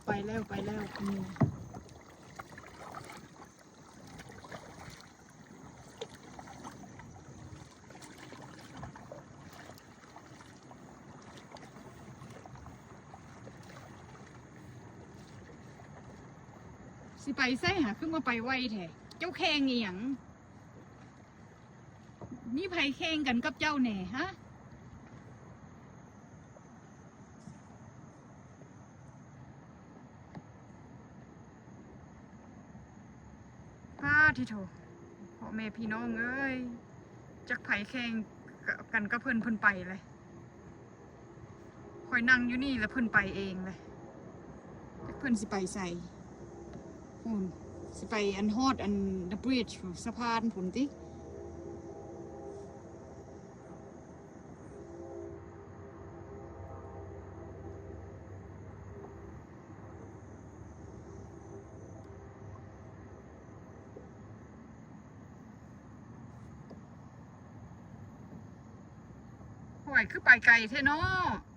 ໄປແລ້ວ ໄປແລ້ວ ອືມ ຊິໄປໃສຫາ ຄືມາໄປໄວແທ້? ເຈົ້າແຂ່ງອີ່ຫຍັງ? ມີໃຜແຂ່ງກັນກັບເຈົ້າແດ່ຫະ? ປາດທິໂທ ພໍ່ແມ່ພີ່ນ້ອງເອີຍ ຈັກໃຜແຂ່ງກັນກັບເພິ່ນ ເພິ່ນໄປແລ້ວ. ຂ້ອຍນັ່ງຢູ່ນີ້ລະເພິ່ນໄປເອງແຫຼະ ຈັກເພິ່ນຊິໄປໃສ. ພຸ້ນ ຊິໄປອັນຮອດອັນ the bridge ສະພານພຸ້ນຕິ. ຫ້ວຍ ຄືໄປໄກແທ້ເນາະ.